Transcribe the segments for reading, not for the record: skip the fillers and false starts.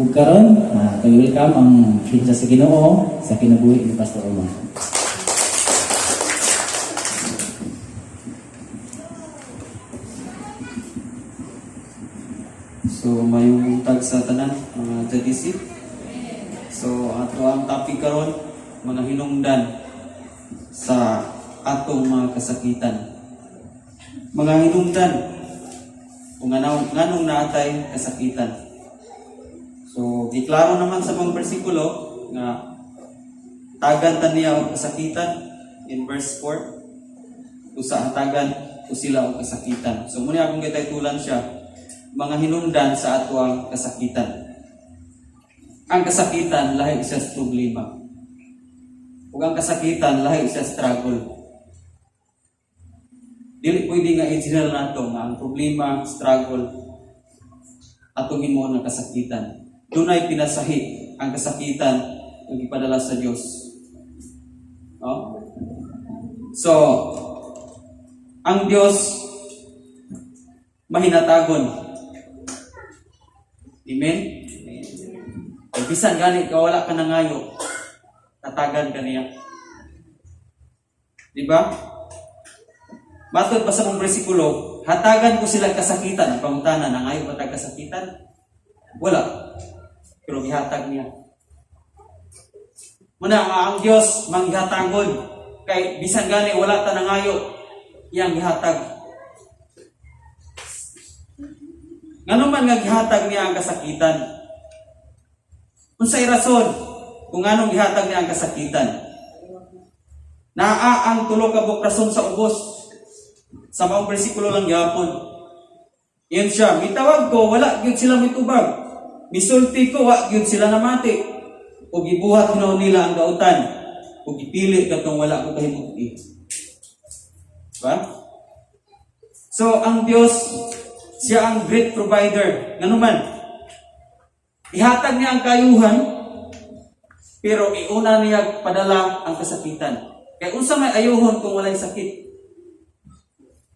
Ug karon, welcome ang pinsa sa Ginoo sa kinabuhi ni Pastor Omar. So mayong buntag sa tanan mga JDC. So ato ang topic karon, mga hinungdan sa atong mga kasakitan. Mga hinungdan kung nganong naatay kasakitan. So giklaro naman sa mga bersikulo nga tagan ta niya og kasakitan in verse 4. Usa hatagan ko sila og kasakitan. So muna akong gitaytulan siya, mga hinungdan sa atoang kasakitan. Ang kasakitan lahi siya sa problema. Ug ang kasakitan lahi siya struggle. Dili pwede nga i-general nato nga ang problema, struggle, atong himuon nga kasakitan. Dunay pinasahi ang kasakitan nga gipadala sa Dios. No? So, ang Dios mahinatagon. Amen? O bisan gani ka wala ka nangayo, tatagan ka niya. Di ba? Matod pa sa mong bersikulo, hatagan ko sila kasakitan. Ang pangutana, nangayo ba tag kasakitan? Wala. Pero gihatag niya. Muna nga ang Dios manghatagon kay bisan gani wala ta nangayo, iyang gihatag. Ngano man nga gihatag niya ang kasakitan? Unsay rason kung anong gihatag niya ang kasakitan? Naa ang tulo ka buok rason sa ubos. Sa maong bersikulo lang gyapon. Yan siya, mitawag ko, wala gyud sila mitubag. Misulti ko, wa gyud sila namati. O gibuhat hinuon nila ang dautan. O gipili katong wala ko kahimuti. Ba? So, ang Dios, siya ang great provider. Ngano man, ihatag niya ang kayuhan, pero iuna niya padala ang kasakitan. Kay unsa may ayuhon kung walay sakit?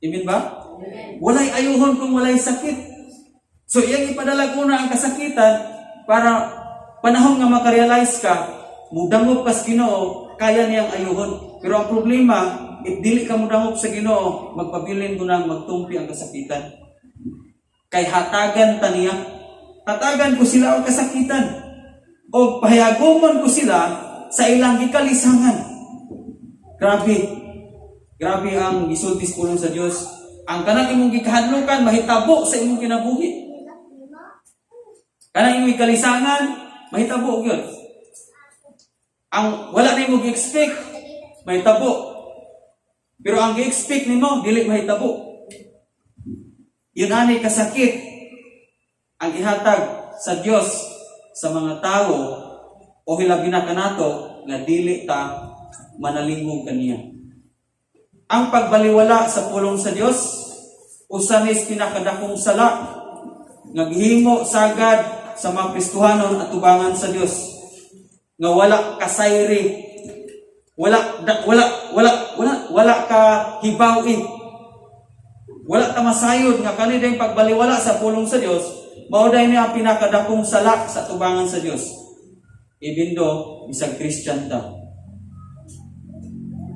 Amen ba? Walay ayuhon kung walay sakit. So iyang ipadala una ang kasakitan para panahon nga makarealize ka, mudangop ka sa Ginoo, kaya niyang ayuhon. Pero ang problema, if dili ka mudangop sa Ginoo, magpabilin ko nang magtumpi ang kasakitan. Kay hatagan ta niya. Hatagan ko sila ang kasakitan. O pahayagumon ko sila sa ilang gikalisangan. Grabe. Grabe ang gisulti sa pulong sa Dios. Ang kanang imong gikahadlukan mahitabo sa imong kinabuhi. Kanang imong gikalisangan mahitabo gyud. Ang wala nimo gi-expect mahitabo. Pero ang gi-expect nimo dili mahitabo. Yun ani kasakit ang ihatag sa Dios sa mga tao o hilabi na kanato nga dili ta manalingog kaniya. Ang pagbaliwala sa pulong sa Dios usa ni pinakadakong sala nga gihimo sagad sa mga Kristohanon at tubangan sa Dios nga wala kasayri, wala da, wala wala wala wala ka hibawi, wala ta masayod nga kani dayong pagbaliwala sa pulong sa Dios mao day ni ang pinakadakong sala sa tubangan sa Dios, even though bisag Christian ta,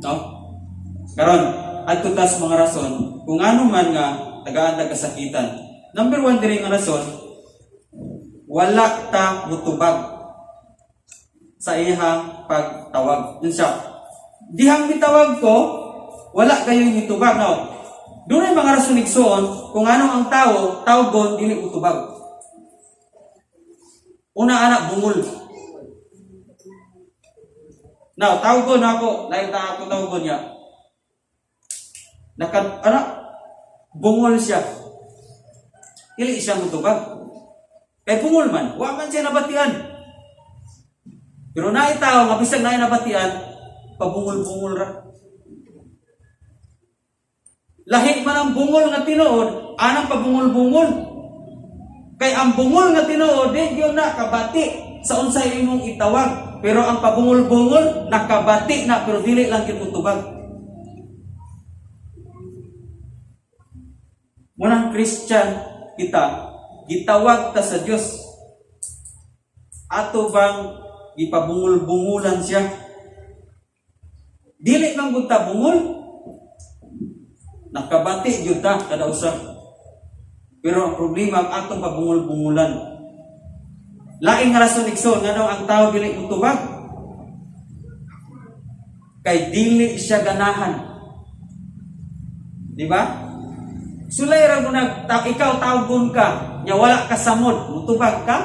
no? Karon, adto tas mga rason kung ano man nga tagaan ta kasakitan. Number 1 diri nga rason, wala ta mutubag sa iyang pagtawag. Yun siya. Dihang mitawag ko, wala kayo mitubag. No? Doon ay mga rason igsoon kung anong ang tao, tawgon, dili mutubag. Una anak, bungol. Now, tawgon ako, nakita ako tawgon niya. Naka, anak, bungol siya. Dili siya mutubag. Kay bungol man, wa man siya nabatian. Pero naay tao nga bisag naay nabatian, pabungol-bungol ra. Lahi man ang bungol nga tinuod, anang pabungol-bungol. Kay ang bungol nga tinuod, di gyud na kabati sa unsay imong itawag. Pero ang pabungol-bungol, nakabati na pero dili lang gyud mutubag. Munang Christian kita, gitawag ta sa Dios. Ato bang gipabungol-bungulan siya? Dili man gud ta bungol. Nakabati gyud ta kada usa. Pero ang problema, ang atong pabungol-bungulan. Laing nga rason, igsoon, ngano ang tao dili mutubag? Kay dili siya ganahan. Di ba? Sulay ra mo nag ta, ikaw tawgon ka, nya wala ka samod, mutubag ka?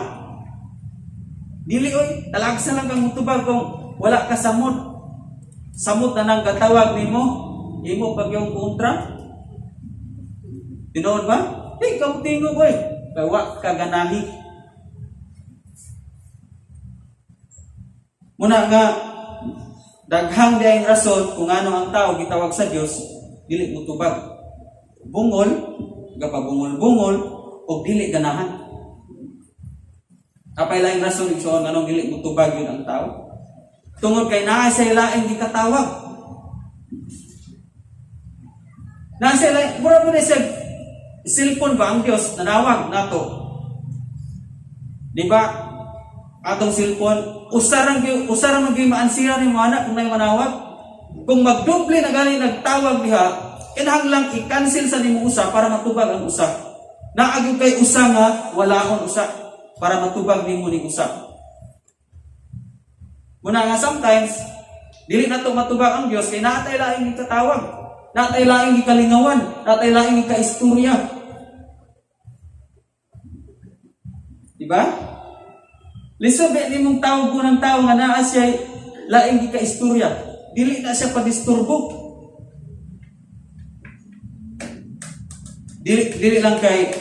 Dili oy, talagsa lang kang mutubag kung wala ka samod. Samot na nang gatawag nimo, imo pag yung kontra. Tinuod ba? Hey, ikaw tingog oy. Kay wa ka ganahi. Muna nga daghang diayng rason kung ano ang tao gitawag sa Dios dili mutubag. Bungol, gapabungol-bungol o dili ganahan. Apay laing rason, igsoon, nganong dili mutubag yun ang tao? Tungod kay naa siya laing gikatawag. Naa siya laing, mura mo na siya, cellphone ba ang Dios nanawag nato? Di ba? Atong cellphone, usarang gyud maansira ni mo anak kung nay manawag. Kung magdoble na gani nagtawag diha, kinahanglang i-cancel sa nimo usa para matubag ang usa. Naa gyud kay usa nga walaon usa para matubag nimo ning usa. Muna nga sometimes dili nato matubag ang Dios kay naa tay laing gikatawag, naa tay laing gikalingawan, naa tay laing gikaistorya. Di ba? Lisod ba nimong tawag ko ng tao nga naa siya laing gikaistorya. Dili na siya padisturbo. Dili lang kay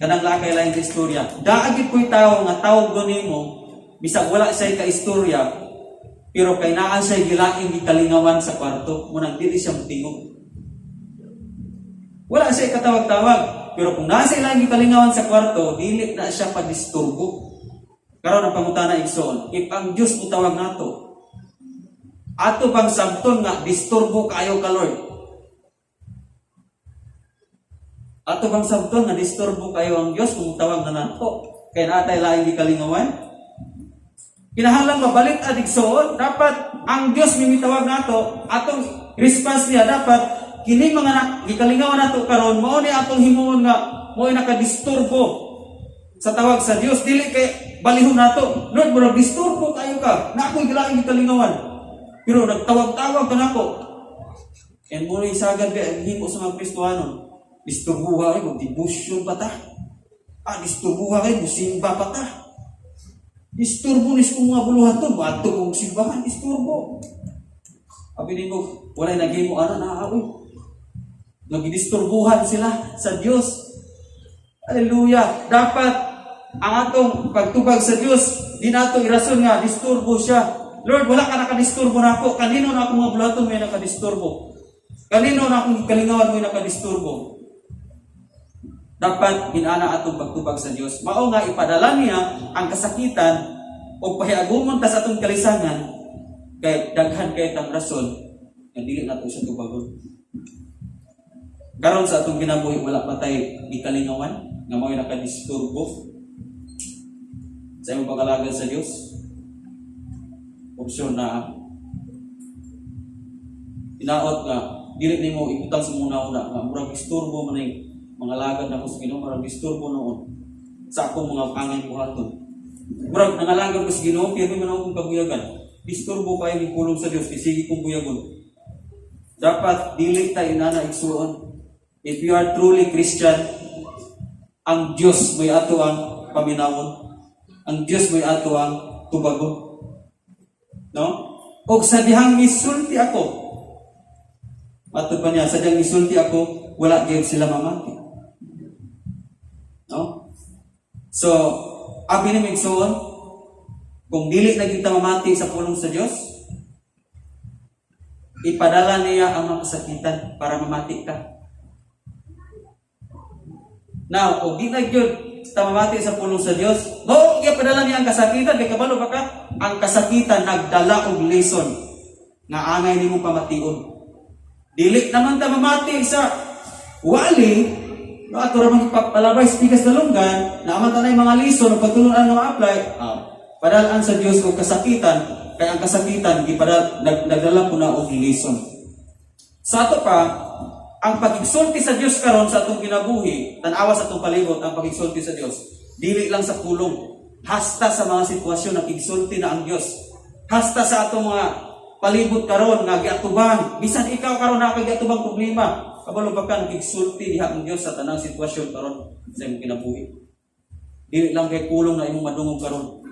kanang lakay laing istorya. Daagit ko'y tao nga tawag do nimo bisag wala siya kaistorya, pero kay naa siya gilaing gikalingawan sa kwarto, munang dili siya motingog. Wala siya katawag-tawag, pero kung naa siya laing gikalingawan sa kwarto, dili na siya padisturbo. Karon ang pangutana, igsoon, if ang Dios mutawag nato, ato bang sabton nga disturbo kaayo ka, Lord? Ato bang sabton nga disturbo kayo ang Dios kung tawag na nato? Kay naa tay laing gikalingawan? Kinahanglan mabalik igsoon, dapat ang Dios mimitawag nato, atong response niya dapat kini mga gikalingawan nato karon mao ni atong himuon nga mao nakadisturbo sa tawag sa Dios. Dili kay balihon nato, "Lord, murag disturbo kayo ka na ako'y gilaing gikalingawan, pero nagtawag-tawag ka nako." And mo ni sagad kay ang himo sa mga Kristohanon, disturbuha kay mag-devotion pa ta, disturbuha kay musimba pa ta, disturbo nis kong mga buluhaton, moadto kong simbahan, disturbo. Abi nimo walay naghimo ana na uy. Nagdisturbuhan sila sa Dios. Hallelujah. Dapat ang atong pagtubag sa Dios, di nato irason nga disturbo siya. "Lord, wala ka nakadisturbo nako. Kanino na akong mga buluhaton may nakadisturbo? Kanino na akong kalingawan may nakadisturbo?" Dapat ginana atong pagtubag sa Dios. Mao nga ipadala niya ang kasakitan o pahiagumon ta sa atong kalisangan kay daghan kay tang rason nga dili nato siya tubagon. Karon sa atong kinabuhi, wala pa tay gikalingawan nga mao'y nakadisturbo sa imong pag-alagad sa Dios. Opsyon na hinaot nga dili nimo ibutang sa una-una nga murag disturbo man ning mga lagad nako sa Ginoo, murag disturbo noon sa akong mga angay buhaton. Murag nangalagad ko sa Ginoo, pirmi man akong kabuyagan. Disturbo kayo ni pulong sa Dios, sige kong buyagon. Dapat dili ta inana, igsuon. If you are truly Christian, ang Dios mo'y ato ang paminawon. Ang Dios mo'y ato ang tubagon. No? Og sa dihang misulti ako, matod pa niya, sa dihang misulti ako, wala gyud sila mamati. No? So, abi ni igsuon, kung dili na gyud ta mamati sa pulong sa Dios, ipadala niya ang mga kasakitan para mamati ka. Now, kung di na gyud ta mamati sa pulong sa Dios, mao gipadala niya ang kasakitan kay kabalo ba ka? Ang kasakitan nagdala og lesson nga angay nimo pamation. Dili naman ta mamati sa wali, No, ato ra man ipapalabay sa pikas dalunggan, naa man tanay mga lesson ug pagtulunan nga ma-apply, padalaan sa Dios og kasakitan, kay ang kasakitan gipadal nagdala po na og lesson. Sa ato pa, ang pagigsulti sa Dios karon sa atong kinabuhi, tan-awa sa atong palibot ang pagigsulti sa Dios, dili lang sa pulong, hasta sa mga sitwasyon nakigsulti na ang Dios. Hasta sa atong mga palibot karon nga giatubang, bisan ikaw karon naa kay giatubang problema, kabalo ba ka nakigsulti diha ang Dios sa tanang sitwasyon karon sa imong kinabuhi? Dili lang kay pulong na imong madungog karon.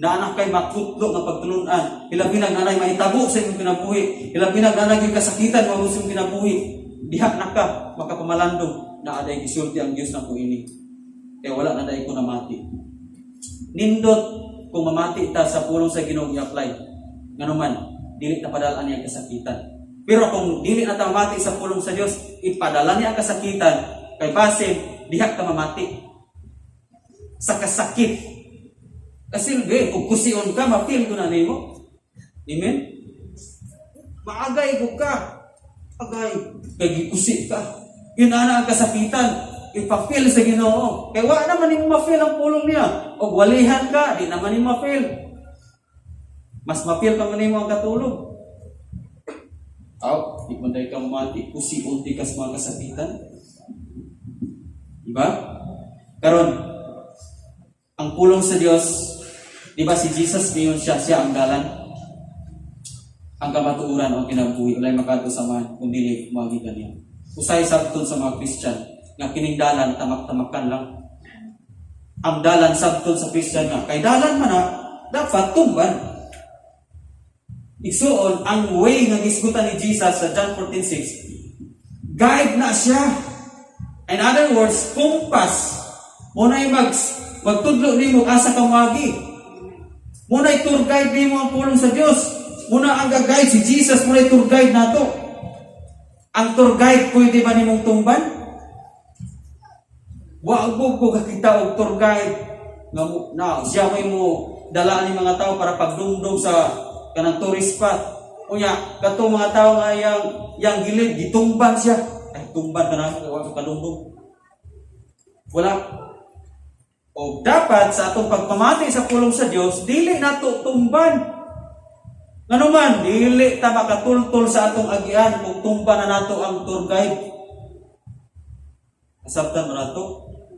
Naa kay makutlo nga pagtulunan, hilabi na nanay mahitabo sa imong kinabuhi, hilabi na nanay yung kasakitan mo sa imong kinabuhi, diha na ka makapamalandong na aday gisulti ang Dios nako ini. Kaya wala na dai ko namati. Nindot kung mamati ta sa pulong sa Ginoo i-apply. Nganuman, dili ta padalaan niya ang kasakitan. Pero kung dili na ta mamati sa pulong sa Dios, ipadala niya ang kasakitan kay basin diha ka mamati sa kasakit. Kasi kung kusion ka, ma-feel ko na nimo. Amen? Maagay ko ka. Agay. Kay gikusi ka. Yun ana ang kasakitan. Ipa-feel sa Ginoo. Kay wa naman nimo ma-feel ang pulong niya. Og walihan ka, di naman nimo ma-feel. Mas ma-feel pa man nimo ang katulog. Aw, di man day ka mati, kusion di ka sa mga kasakitan. Diba? Karon, ang pulong sa Dios, di ba si Jesus niyon siya, siya ang dalan? Ang kamatuoran o kinabuhi, walay makadto sa Amahan, kung dili moagi niya. Usay sabton sa mga Christian, nga kining dalan, tamak-tamakan lang. Ang dalan sabton sa Christian nga, kay dalan man na, dapat tumban. Igsuon, ang way nga gisgutan ni Jesus sa John 14:6, guide na siya. In other words, compass. Muna'y magtudlo nimo asa ka moagi. Muna'y tour guide nimo ang pulong sa Dios. Muna ang guide si Jesus, muna'y tour guide nato. Ang tour guide pwede ba nimong tumban? Wa ko kakita og tour guide nga mo, na siya may mo dala ni mga tao para pagdumdum sa kanang tourist spot. Unya katong mga tao nga yang gilid gitumban siya. Ay, tumban ka na wa ko kadumdum. Wala. O dapat sa atong pagpamati sa pulong sa Dios, dili nato tumban. Nganuman, dili ta makatultol sa atong agian kung tumban na nato ang tour guide. Kasabtan mo nato?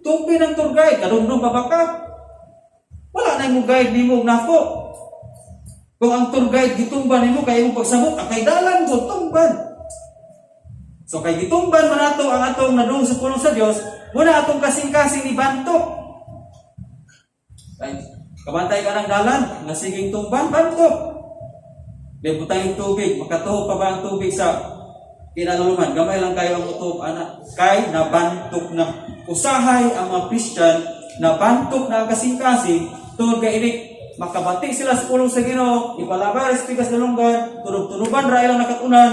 Tumbi ng tour guide, kadumdum pa ba ka? Wala na mo guide nimo nako. Kung ang tour guide gitumban nimo kay imong pagsabot, akay dalan ko tumban. So kay gitumban man nato ang atong nadung sa pulong sa Dios, muna atong kasing-kasing ni bantok. Kay kabantay ka ng dalan, nga siging tumban, bantok. May butang yung tubig, makatuhog pa ba ang tubig sa kinaluluman? Gamay lang kayo ang utob, ana. Kay nabantok na. Usahay ang mga Christian, nabantok na ang kasing-kasing, tungod kay ini, makabati sila sa pulong sa Ginoo, ipalabay sa pikas dalunggan, tunog-tunuban ra ilang nakatunan.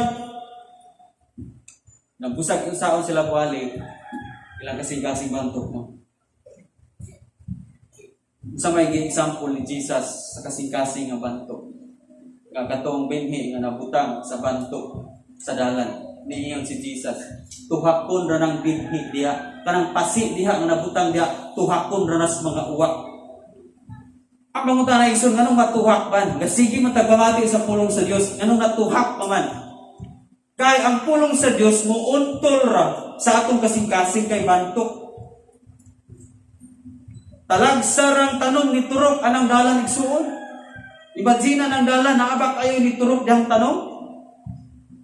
Nabusag yung saon sila buhali, ilang kasing-kasing bantok no. Sa may example ni Jesus sa kasing-kasing nga bantok. Nga katong binhi nga nabutang sa bantok sa dalan. Niingon si Jesus, tuhakon ra ng binhi diha, kanang pasi diha nga nabutang diha, tuhakon ra nas mga uwak. Ang pangutana, igsoon, nganong matuhak man? Nga sige man tagpamati sa pulong sa Dios, nganong natuhak pa man? Kay ang pulong sa Dios mo untol ra sa atong kasing-kasing kay bantok. Talagsa rang tanom ni turok anang dalan, igsuon. Imagine ang dalan, naa ba kayo ni turok diyang tanom?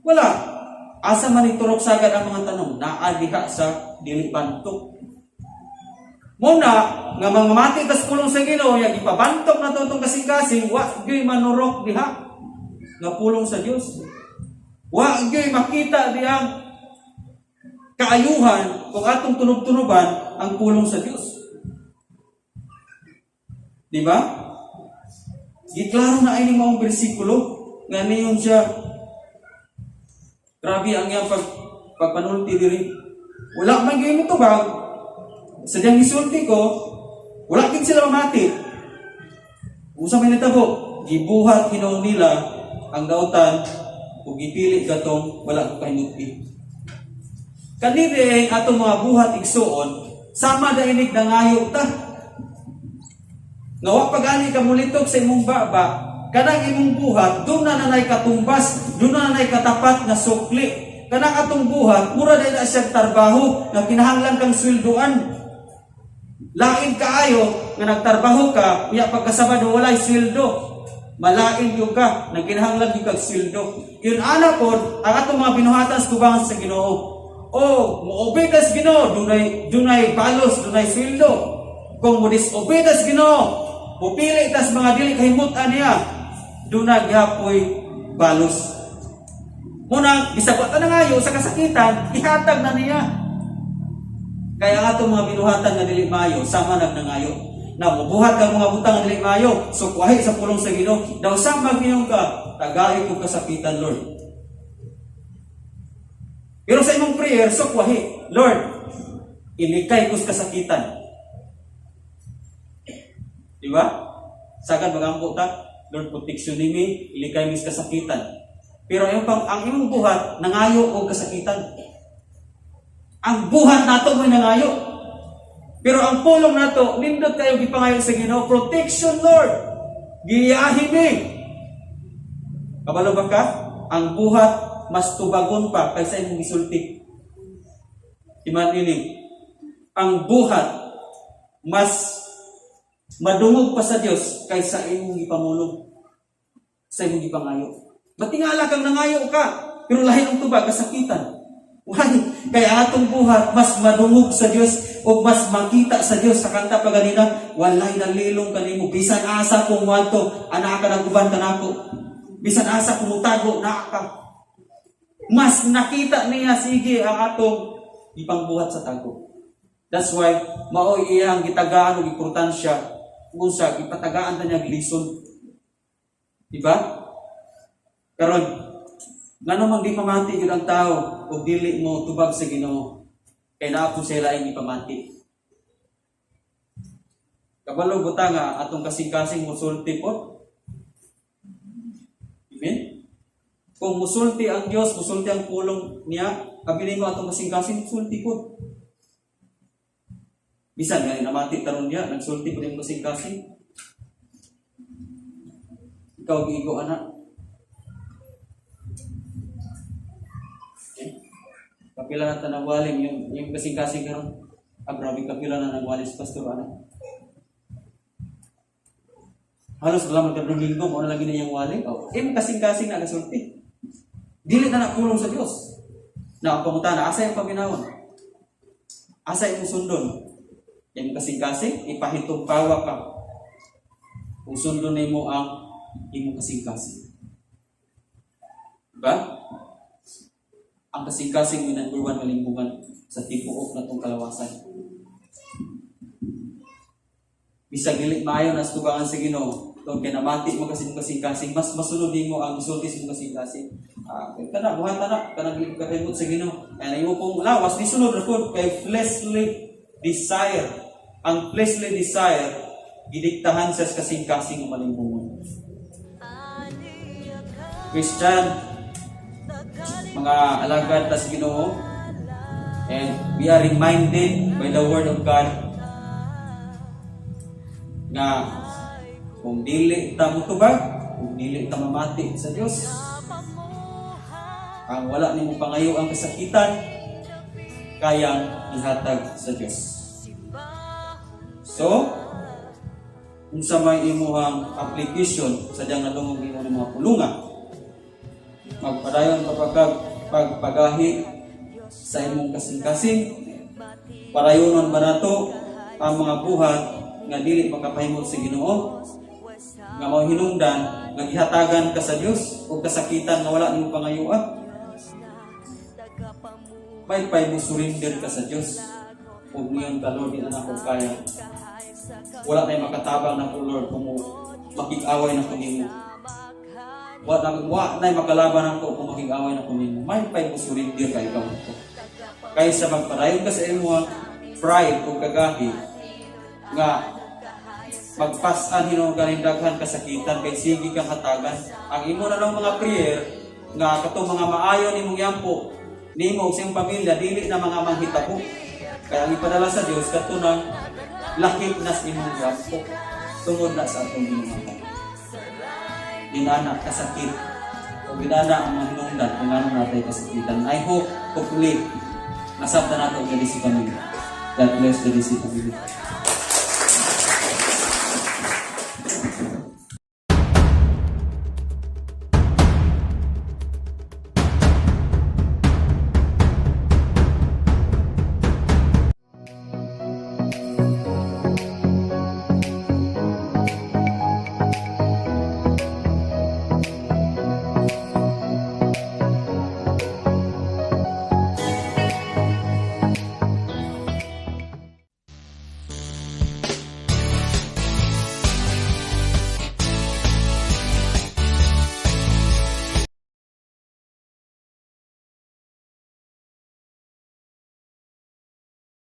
Wala. Asa man ni turok sagad ang mga tanom? Naa diha sa dili bantok. Muna, nga mamati tas pulong sa Ginoo, ya ipabantok na to itong kasing-kasing, wa gyoy manurok diha nga pulong sa Dios. Wa gyoy makita dihang kaayuhan kung atong tunog-tunuban ang pulong sa Dios. Di ba? Giklaro na ay ni maong bersikulo nga niyon siya. Grabe ang iyang pagpanulti diri. Wala man gyud mo tubag. Sadyang gisulti ko, wala gid sila mamati. Usa may nitabo, gibuhat hinuon nila ang dautan ug gipili katong wala ko kahinuti. Kani diay atong mga buhat, igsuon, sama da inig nangayo ta. Nga wa pa gani ka mulitok sa imong baba, kanang imong buhat, duna na nay katumbas, duna na nay katapat nga sukli. Kanang atong buhat, mura diay na siya tarbaho nga kinahanglan kang sweldoan. Lain kaayo nga nagtarbaho ka, unya pagkasabado walay sweldo. Malain gyud ka, nagkinahanglan gyud kag sweldo. Yun ana pod ang atong mga binuhatan sa tubangan sa Ginoo. O mo-obey ka sa Ginoo, dunay balos, dunay sweldo. Kung mo disobey ka sa Ginoo, mupili tas mga dili kahimutan niya, dunay gihapoy balos. Muna, bisag wa ta nangayo sa kasakitan, ihatag na niya. Kaya ang atong mga binuhatan nga dili maayo, sama nag nangayo. Na mubuhat kang mga butang nga dili maayo, sukwahi sa pulong sa Ginoo. Daw sama gyud ka, tagai kog kasakitan, Lord. Pero sa imong prayer, sukwahi, "Lord, ilikay ko sa kasakitan." Di ba? Sagad magampo ta, "Lord, protection nimi, ilikay mi sa kasakitan." Pero ang imong buhat, nangayo og kasakitan. Ang buhat nato mo'y nangayo. Pero ang pulong nato, nindot kayo gipangayo sa Ginoo, "Protection, Lord. Giyahi mi." Kabalo ba ka? Ang buhat mas tubagon pa kaysa imong gisulti. Iman ini, ang buhat mas madungog pa sa Dios kaysa imong gipamulong, sa imong gipangayo. Batingala kang nangayo ka, pero lahi ang tubag, kasakitan. Why? Kaya atong buhat mas madungog sa Dios o mas makita sa Dios. Sa kanta pa ganina, walay nalilong kanimo bisan asa kung moadto, anaa ka nag-uban kanako. Bisan asa kung mutago, naa ka. Mas nakita niya sige ang atong ipangbuhat sa tago. That's why mao iyang gitagaan og importansya kung sa ipatagaan ta niya lison. Diba? Karon, ngano mang di pamati gyud ang tao og dili mo tubag sa Ginoo? Kay naa po sila laing ipamati. Kabalo buta nga atong kasing-kasing musulti po. Amen? Kung musulti ang Dios, musulti ang pulong niya, abi mo atong kasing-kasing musulti po. Bisan nga namati taron niya, nagsulti po yung kasing-kasing. Ikaw giigo anak. Okay? Kapila na ta nagwaling yung kasing-kasing karon. Ah, grabe, kapila na nagwaling si pastor anak. Halos wala man Domingo, mao na lagi na iyang waling. Oh, eh, kasing-kasing na gasulti. Dili na nakulong sa Dios. Na ang pangutana, asa yung paminawon? Asa imong sundon? Yung kasing-kasing, ipahitong pawa ka. Kung sundon nimo ang imong kasing-kasing. Diba? Ang kasing-kasing may number one malimbungan sa tibuok na tong kalawasan. Bisag dili maayo na sa tubangan sa Ginoo, tungod kay namati mo kasi mong kasing-kasing, mas masunod nimo ang gisulti sa imong kasing-kasing. Ah, kay kana buhatan na kanang dili ka kahimot sa Ginoo. Kay imo pong lawas di sunod ra pud kay fleshly desire. Ang fleshly desire gidiktahan sa kasing-kasing nga malimbungon. Christian, mga alagad ta sa Ginoo, and we are reminded by the word of God nga kung dili ta mutubag, kung dili ta mamati sa Dios, ang wala nimo pangayo ang kasakitan, kayang ihatag sa Dios. So, unsa may imuhang application sa diyang nadungog nimo ng mga pulunga? Magpadayon pa pagkag pagpagahi sa imong kasing-kasing? Parayonon ba nato ang mga buhat nga dili makapahimot sa Ginoo? Nga mao hinungdan nga gihatagan ka sa Dios og kasakitan nga wala nimo pangayoa? May pay mo surrender ka sa Dios ug niyon ka, "Lord, di na nako kaya. Wala nay makatabang nako, Lord, kung mo makig-away na ko nimo. Wa na makalaban ako kung makig-away na ko nimo." May pay mo surrender ka ikaw nito. Kaysa magpadayon ka sa imong pride o kagahi nga magpasan hinuon ganing daghan kasakitan kay sige kang hatagan. Ang imo na lang mga prayer nga katong mga maayo nimong yampo. Nimo ug sa imong pamilya dili na mga manghitabo. Kaya ang ipadala sa Dios kadto nang lakip na sa imong giampo tungod na sa atong Ginoo. Inana kasakit o inana ang mga hinungdan kung anong natay kasakitan. I hope, hopefully, nasabtan nato ang DC family. God bless the DC family.